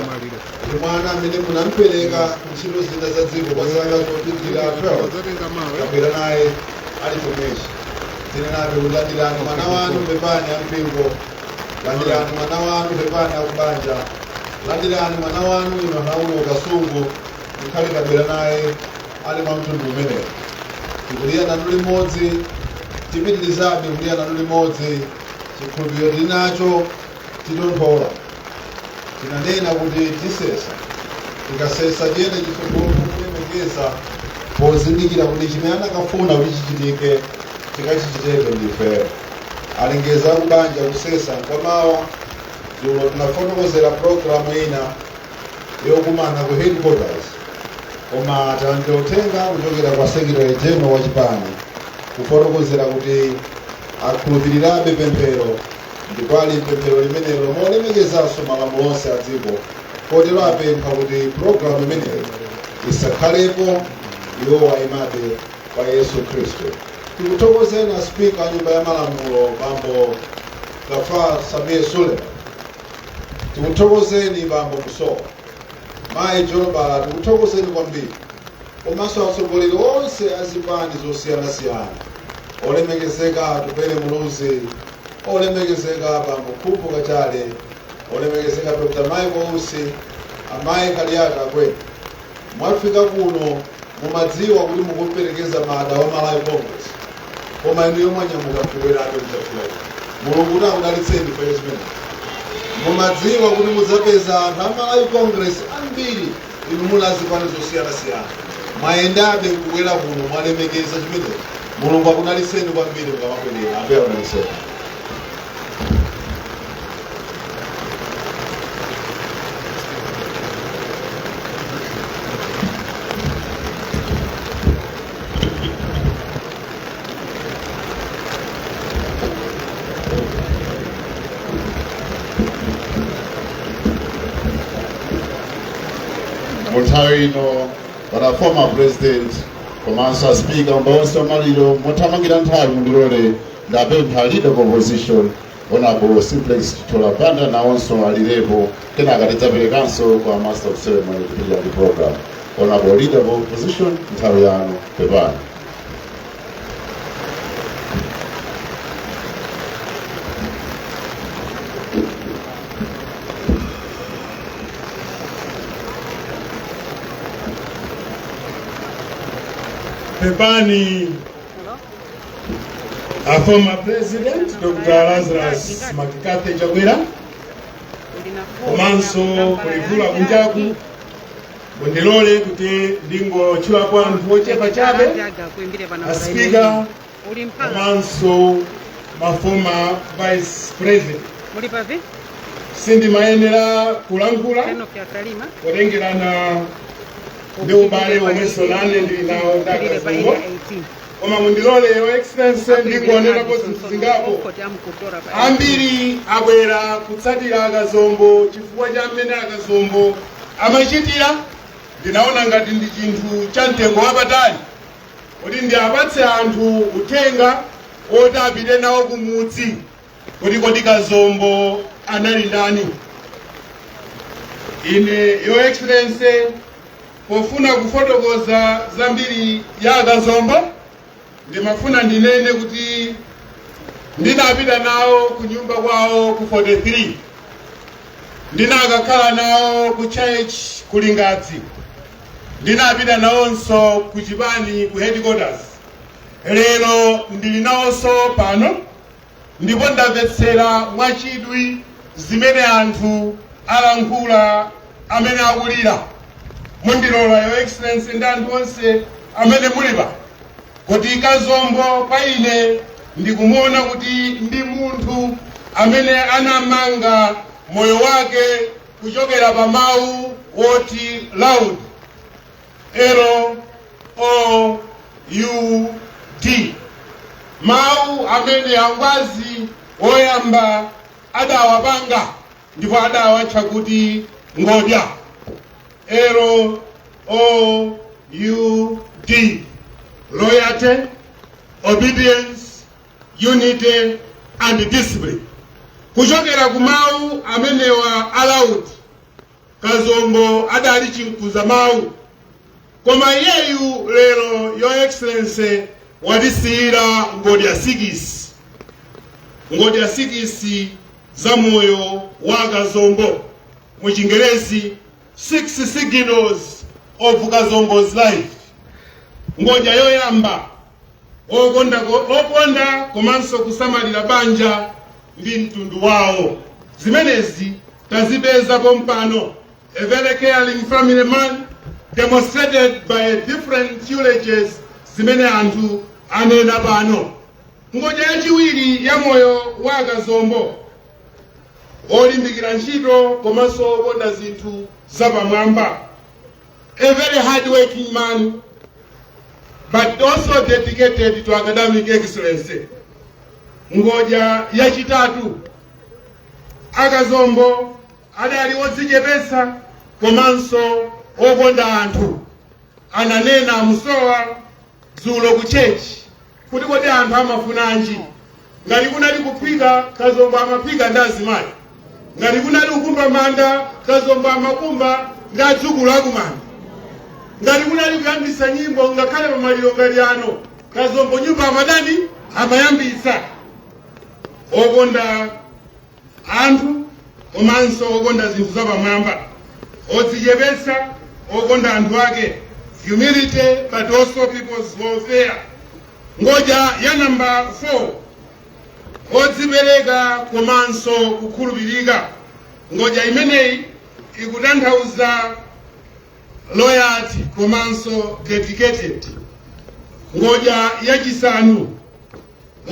kuti mwana amene munampereka ntchito zina za dziko kwa zaka zopitirira 12, tabwera naye ali chomwechi. Tinenabe kuti landirani mwana wanu, pepani ampingo, landirani mwana wanu, pepani akubanja, landirani mwana wanu ino nauno Kasungu, nkhale tabwera naye ali mwa mtundu umenewo. Tikulira nanu limodzi, tipitirizabe kulira nanu limodzi. Chikhulupiriro tili nacho, titonthola. Tinanena kuti tisesa, tikasesa tiyende chitsogolo kulemekeza, pozindikira kuti chimene anakafuna kuti chichitike tikachichitebe ndifeyo. Alengeza akubanja kusesa nkwamawa. Dzulo tinafotokozera programu ina yokumana ku headquarters, koma talandira uthenga kuchokera kwa secretary general wa chipani kufotokozera kuti akhulupirirabe pemphero, ndipo ali mpemphero limenelo molemekezanso malamulo onse a dziko, kotero apempha kuti programu imeneyo isakhalepo. Iwo wayimabe kwa Yesu Khristu. Tikuthokozeni a speaker a nyumba ya malamulo bambo Gafar Samir Suleiman, tikuthokozeni bambo Musowa, mayi Jolobala, tikuthokozeni kwambiri, komanso atsogoleri onse a zipani zosiyanasiyana, olemekezeka Atupele Muluzi, olemekezeka bambo Khumbo Kachale, olemekezeka Dr. Michael Usi, amayi Kaliata Akwenu. Mwafika kuno, mumadziwa kuti mukumperekeza mada wa Malawi Congress, koma inuyo mwanyamuka kubwerabe kudzafika kuno. Mulungu kuti akudalitseni pa chimene. Mumadziwa kuti mudzapeza anthu a Malawi Congress ambiri, inu muli azipani zosiyanasiyana, mwayendabe kubwera kuno, mwalemekeza chimenechi. Mulungu akudalitseni kwambiri mukamabwerera. Ambuye akudalitseni. Mu nthawi ino pana former president komanso a speaker onse amaliro, mothamangira nthawi mundilole ndapempha leader of opposition, Honorable Simplex Chithyola Banda, nawonso alirepo, kenaka tidzaperekanso kwa master of ceremony kupitira ndi program. Honorable leader of opposition, nthawi yanu, pepani. Pepani a former president Dr. Lazarus McCarthy Chakwera, komanso kulivula kunjaku, mundilole kuti ndingotchulapo anthu ochepa chabe, a speaker komanso ma former vice president. Sindimayenera kulankhula potengerana ndi ubale omwenso nane ndili nawo ndi Akazombo, koma mundilole, Your Excellency, ndingonenapo zinthu zingapo. Ambiri abwera kutsatira Akazombo chifukwa cha mmene Akazombo amachitira. Ndinaona ngati ndi chinthu cha mtengo wapatali kuti ndiapatse anthu uthenga woti apite nawo kumudzi, kuti kodi Kazombo anali ndani. Ine, Your Excellency, pofuna kufotokoza zambiri ya Akazombo, ndimafuna ndinene kuti ndinapita nawo ku nyumba kwawo ku 43, ndinakakhala nawo ku church ku Lingadzi, ndinapita nawonso ku chipani ku headquarters, lero ndili nawonso pano, ndipo ndamvetsera mwachidwi zimene anthu alankhula amene akulira. Mundilola, Your Excellency, ndi anthu onse amene muli pano, kuti Kazombo pa ine ndikumuona kuti ndi munthu amene anamanga moyo wake kuchokera pa mawu woti loud, L O U D, mawu amene angwazi woyamba adawapanga ndipo adawatcha kuti ngodya. L O U D, loyalty, obedience, unity and discipline. Kuchokera ku mawu amenewa a LOUD, Kazombo adali chinkuza mawu, koma iyeyu lero, Your Excellency, watisiyira ngodya 6, ngodya 6 za moyo wa Kazombo, mu Chingerezi 6 signals of Kazombo's life. Ngodya yoyamba, okonda komanso kusamalira banja ndi mtundu wawo. Zimenezi tazipeza pompano. A very caring family man, demonstrated by different eulogies zimene anthu anena pano. Ngodya yachiwiri ya moyo wa Kazombo, olimbikira ntchito komanso okonda zinthu zapamwamba, a very hard working man but also dedicated to academic excellence. Ngodya yachitatu, Akazombo adali odzichepetsa komanso okonda anthu. Ananena Musowa dzulo ku church kuti kodi anthu amafunanji? Ngati kunali kuphika, Kazombo amaphika ndi azimayi. Ngati kunali kukumba manda, Kazombo amakumba ndi adzukulu akumanda. Ngati kunali kuyambisa nyimbo, ngakhale pamaliro ngati ano, Kazombo nyimbo amadani amayambisa. Okonda anthu komanso okonda zinthu zapamwamba, odzichepetsa. Okonda anthu ake, humility but also people's welfare. Ngodya ya namba 4, odzipereka komanso kukhulupirika. Ngodya imeneyi ikutanthauza loyalty komanso dedicated. Ngodya yachisanu,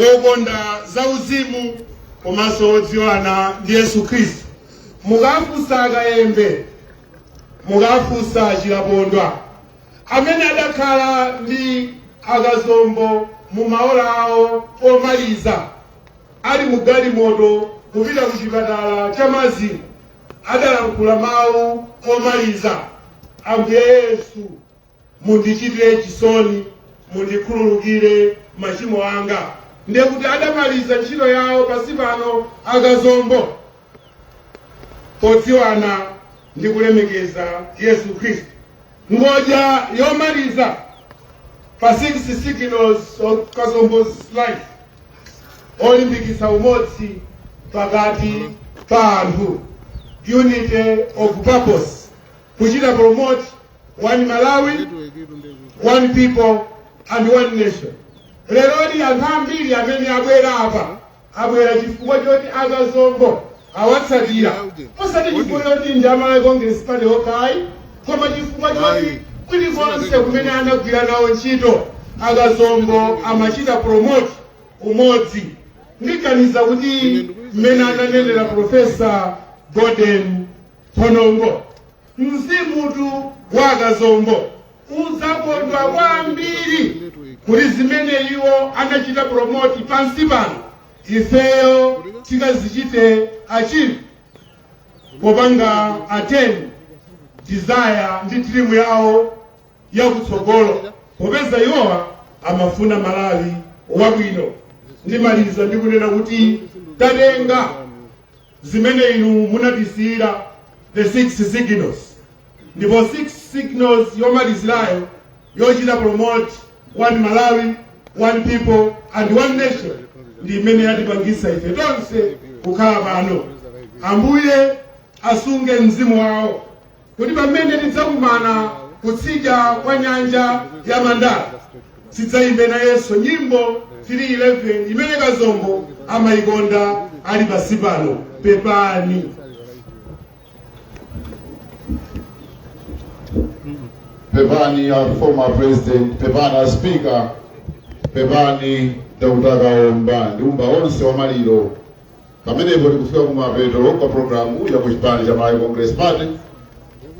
wokonda zauzimu komanso wodziwana ndi Yesu Khristu. Mukafunsa Kayembe, mukafunsa Chilapondwa, amene adakhala ndi Akazombo mu maola awo omaliza ali mu galimoto kupita ku chipatala cha Maziko, adalankhula mawu omaliza, "Ambuye Yesu, mundichitire chisoni, mundikhululukire machimo anga." Ndiye kuti adamaliza ntchito yawo pasi pano Akazombo podziwana ndi kulemekeza Yesu Khristu. Ngodya yomaliza pa 6 signals of Kazombo's life, olimbikitsa umodzi pakati pa anthu, unity of purpose, kuchita promote one Malawi, one people and one nation. Leroli anthu ambiri amene abwera apa abwera chifukwa choti Akazombo awatsatira, osati chifukwa choti ndi Amalawi Congress Party okhayi, koma chifukwa choti kulikonse kumene anagwira nawo ntchito, Akazombo amachita promote umodzi. Ndiganiza kuti mmene ananenera Professor Gordon Thonongo, mzimutu wa Akazombo udzakondwa kwambiri kuti zimene iwo anachita promote pansi pano, ifeyo tikazichite achieve popanga attain desire ndi dream yawo yakutsogolo, popeza iwowa amafuna Malawi wabwino. Ndimaliza ndikunena kuti tatenga zimene inu munatisiyira, the six signals, ndipo six signals yomalizirayo yochita promote one Malawi, one people and one nation ndi imene yatipangisa ife tonse kukhala pano. Ambuye asunge mzimu wawo kuti pamene tidzakumana kutsidya kwa nyanja ya Mandala, tidzayimbe nayenso nyimbo 311 imene Kazombo amayikonda ali pasi pano. Pepani. Pepani a former president, pepani a speaker, pepani Dr. Kaomba ndi umba onse wa maliro. Pamenepo tikufika kumapeto kwa programu ya kuchipani cha Malawi Congress Party,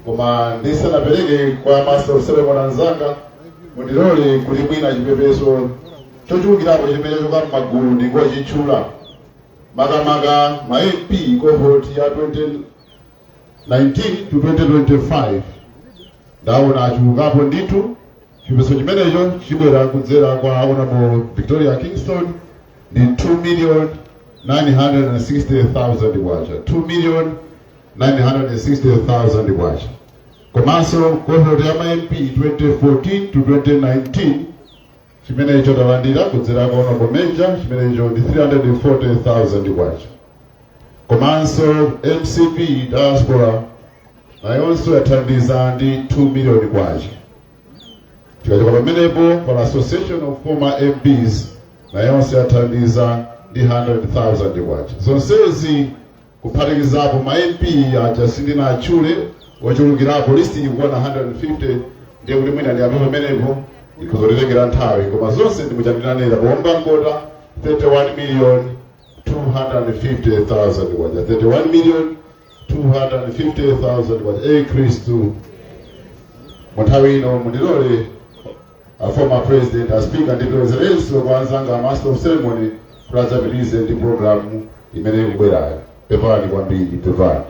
koma ndisanapereke kwa master of ceremony anzanga, mundilole kuti mwina chipepeso chochulukirapo chimene chachoka m'magulu ndingochitchula, makamaka ma MP cohort ya 2019 to 2025. Ndaona achulukapo ndithu. Chipepeso chimenecho chibwera kudzera kwa Honorable Victoria Kingston ndi 2 million 960,000 kwacha, 2 million 960,000 kwacha. Komanso cohort ya ma MP 2014 to 2019, chimenecho talandira kudzera kwa Honorable Major, chimenecho ndi 340,000 kwacha. Komanso MCP diaspora nayonso yathandiza ndi 2 million kwacha. Tikachoka pamenepo, pala Association of Former MPs, nayonso yathandiza ndi 100,000 kwacha. Zonsezi kuphatikizapo ma MP aja sindinatchule, ochulukirapo, list ikukwana 150. Ndiye kuti mwina ndiyambe pamenepo, ikuzotitengera nthawi, koma zonse ndikuchandinanira pomba nkota 31 million 250,000 kwacha, 31 million 250,000 kwacha. Ei Khristu! Mu nthawi ino mundilole a former president, a speaker, ndibwerezerenso kwa anzanga a master of ceremony kuti adzapitirize ndi programu imene ikubwerayo. Pepani kwambiri, pepani.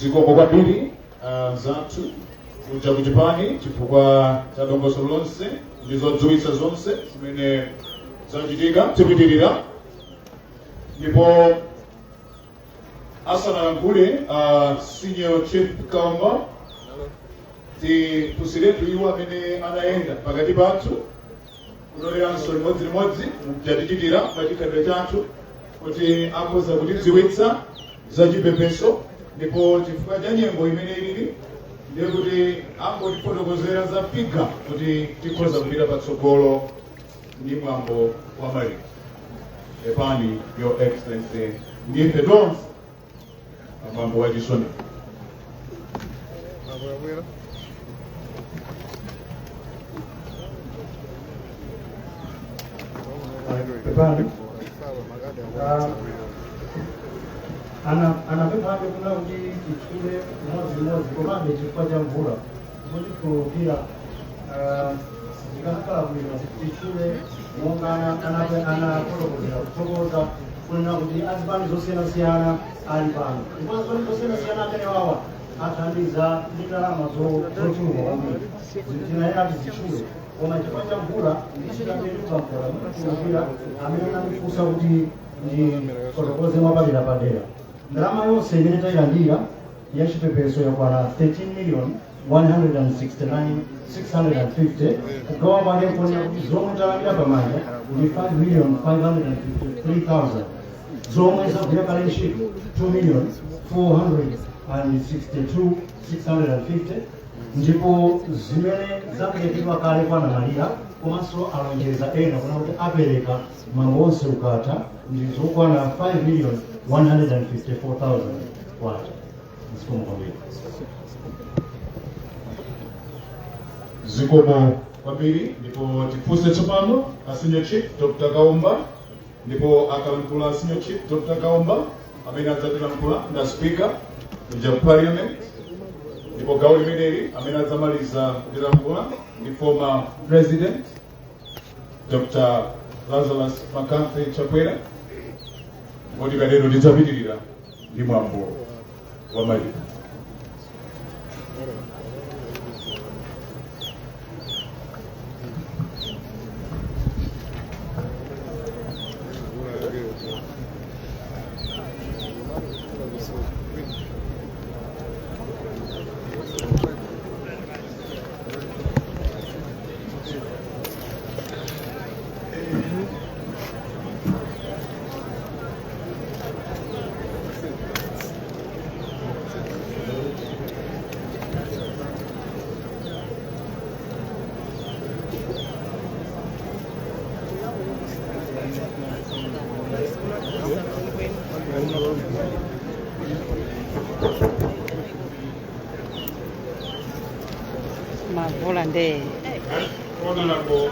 Zikomo kwambiri anzathu kuja kuchipani chifukwa cha dongosolo lonse ndi zodziwitsa zonse zimene zachitika. Tipitirira, ndipo asanalankhule Senior Chief Kaomba, tifunsiretu iwo amene anayenda pakati pathu kutoleranso limodzilimodzi mujatichitira pa chikhalidwe chathu kuti akhoza kutidziwitsa za chipepeso. Ndipo chifukwa cha nyengo imene ilili, ndiye kuti angotifotokozera za figure kuti tikhoza kupita patsogolo ndi mwambo wa maliro. Pepani, Your Excellency, ndife tonse pamwambo wa chisoni. Pepani. Anapemphabe kuna kuti tichule mmodzimmodzi, komabe chifukwa cha mvula kutikhululukira, zikanakhala bwino tichule monga anafotokozera kuthokoza kunena kuti azipani zosiyanasiyana ali pano, ndipo azipani zosiyanasiyana amene wawa athandiza ndi ndalama zochuluka kwambiri. Tinayena tizitchule, koma chifukwa cha mvula ndichitapetuka mvula, mutikhululukira amene anandifunsa kuti ndifotokoze mwapadera padera. Ndalama yonse imene tayilandira ya chipepeso yakwana 13 million 169 650. Kugawa kwake kuonera kuti zomwe talandira pamanja ndi 5 million 553,000, zomwe zagwira kale ntchito 2 million 462 650, ndipo zimene zaperekedwa kale kwa Namalira komanso alonjeza ena kuna kuti apereka mwambo wonse ukatha ndi zokwana 5 million 154,000 kwacha. Zikomo kwambiri. Zikomo kwambiri. Ndipo tifunse tsopano a Senior Chief Dr. Kaumba, ndipo akalankhula Senior Chief Dr. Kaumba, amene adzatilankhula nda Speaker kuja Parliament, ndipo gawo limeneli amene adzamaliza kutilankhula ndi former President Dr. Lazarus McCarthy Chakwera. Ndipo tikatero tidzapitirira ndi mwambo wa maliro. Mavula nde. Honorable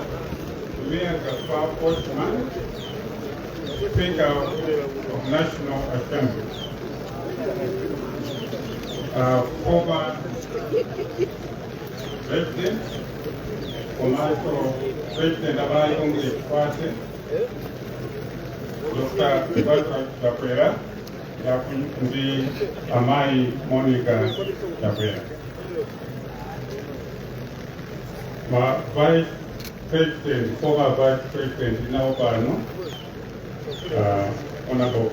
Mayor Gaspar Osman, Speaker of National Assembly, former President, komanso President wa Malawi Congress Party, Dr. Lazarus Chakwera, ndi Amayi Monica Chakwera. Ma Vice President, former Vice President nawo pano, Honorable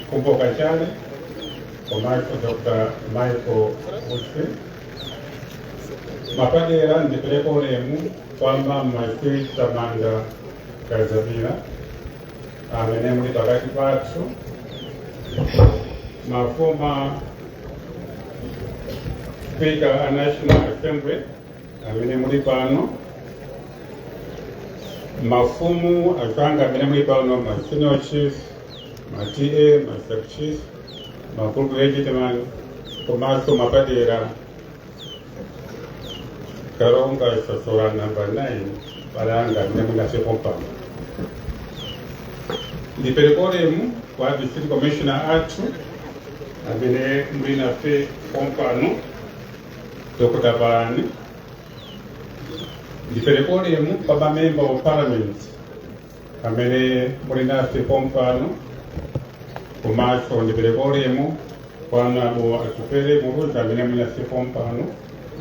Khumbo Kachali, komanso Dr. Michael Usi. Mapadera ndipereka ulemu kwa Mama Tamanda Kazamira amene muli pakati pathu, ma former Speaker a National Assembly amene muli pano, mafumu azanga amene muli pano, ma senior chief, ma TA, ma sub chief, makulu legitimate, komanso mapadera Kalonga Sosola number 9 balanga amene munafeko pano. Ndipereka ulemu kwa District Commissioner athu amene muli nafe pompano, Dr. Balani. Ndipereka ulemu kwa ma member of parliament amene muli nafe pompano, komanso ndipereka ulemu kwa Honorable Atupele Muluzi amene muli nafe pompano,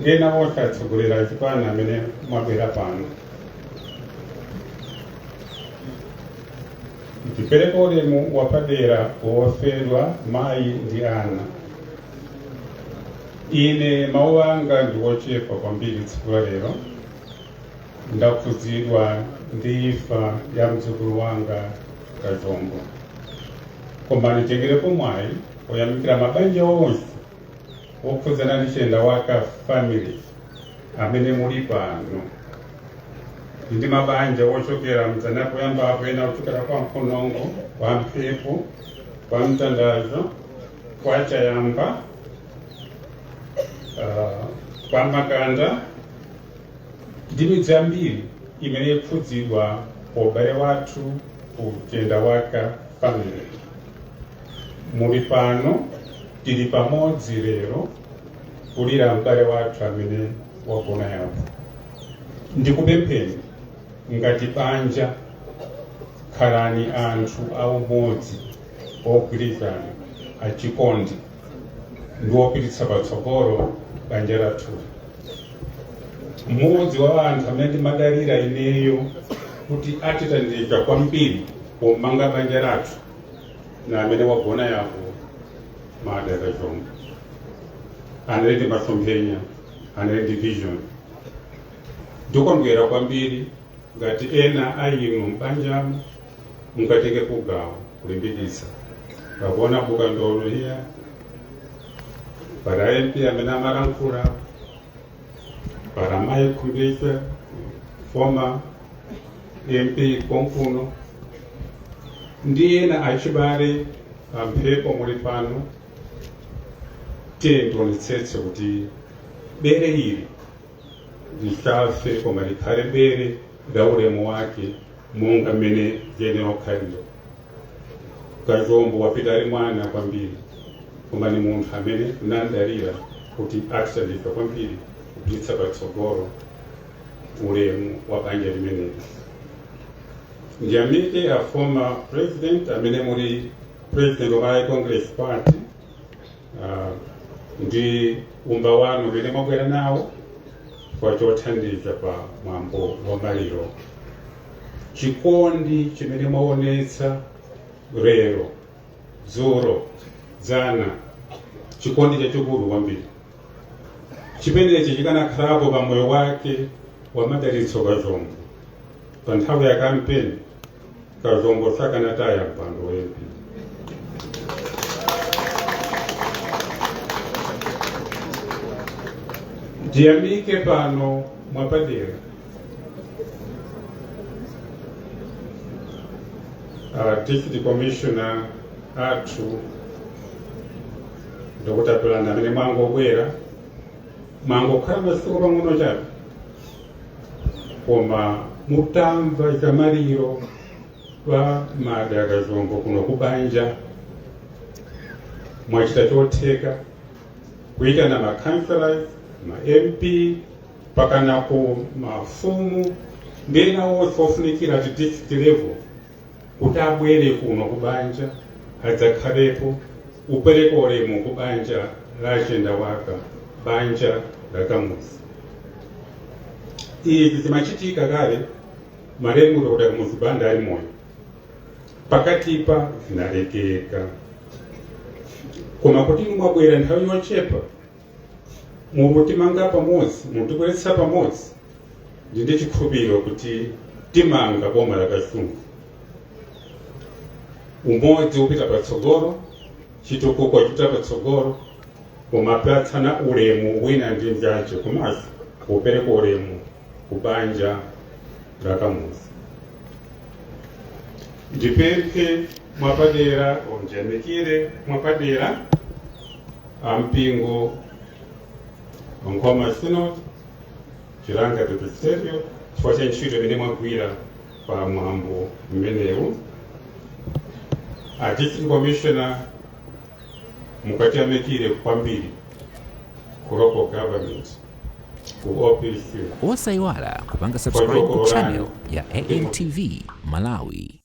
ndi ena onse atsogoleri zipani amene mwabwera pano. Ndipereka ulemu wapadera wofedwa, mayi ndi ana. Ine mawu anga ndi ochepa kwambiri tsiku la lero. Ndakhudzidwa ndi imfa ya mdzukulu wanga Kazombo, koma nditengerepo mwayi oyamikira mabanja onse. Wokhudzana ndi Chendawaka family amene muli pano, ndi mabanja ochokera mdzanapoyambapo, ena ochokera kwa Mphonongo, kwa Mphepo, kwa Mtandazo, kwa Chayamba, kwa Makanda ndi midzi ambiri imene ikhudzidwa ku ubale wathu ku Chendawaka family. Muli pano, tili pamodzi lero kulira m'bale wathu amene wagona yapo. Ndikupempheni ngati banja, khalani anthu aumodzi, ogwirizana, achikondi ndi opititsa patsogolo banja lathu. Mmodzi wa anthu amene ndimadalira ineyo kuti atithandiza kwambiri pomanga banja lathu na amene wagona yapo, Mada Kazhombo, anali ndi masomphenya, anali ndi vision. Ndikondwera kwambiri ngati ena a inu m'banjamo mungatenge kugawo kulimbikitsa. Pakuona bukandolo iya para MP amene amalankhula, para mayi Khumbicha, former MP konkuno, ndi ena achibale amphepo muli pano, tiye tionetsetse kuti bere ili lisafe koma likhale bere la ulemu wake monga mmene ziyenera kukhalira. Kazhombo wapita ali mwana kwambiri, koma ni munthu amene nandalira kuti atithandiza kwambiri kupititsa patsogolo ulemu wa banja limeneli. Ndiyamike a former president amene muli president wa Malawi Congress Party, ndi umba wanu umene mwabwera nawo kwa chothandiza pa mwambo wa maliro. Chikondi chimene mwaonetsa lero, dzulo, dzana, chikondi chachikulu kwambiri chimenechi chikanakhalapo pa moyo wake wa Madalitso Kazhombo pa nthawi ya kampeni, Kazhombo sakanataya mpando wa MP. Ndiyamike pano mwapadera Deputy Commissioner athu Dr. Pelanda amene mwangobwera, mwangokhala masiku pang'ono chabe, koma mutamva zamaliro wa Mada Kazhombo kuno kubanja, mwachita chotheka kuyitana ma councillors, ma MP, pakana ku mafumu ndi ena onse ofunikira at district level kuti abwere kuno kubanja adzakhalepo upereka ulemu ku banja la Chendawaka, banja la Kamuzu. Izi zimachitika kale malemu Dr. Kamuzu Banda ali moyo, pakatipa zinalekeka, koma kuti inu mwabwera nthawi yochepa mukutimanga pamodzi, mutibweretsa pamodzi, ndi ndi chikhulupiriro kuti timanga boma la Kasungu, umodzi upita patsogolo, chitukuko chipita patsogolo, kumapatsana ulemu wina ndi mnzake, komanso kupereka ulemu ku banja la Kamuzu. Ndipemphe mwapadera, ndiyamikire mwapadera ampingo wa Nkhoma Synod, Chilanga Presbyterian, chifukwa cha ntchito imene mwagwira pa mwambo mmenewu. A district commissioner, mukatiyamikire kwambiri ku local government, ku OPC. Osayiwala kupanga subscribe ku channel ya AMTV Malawi.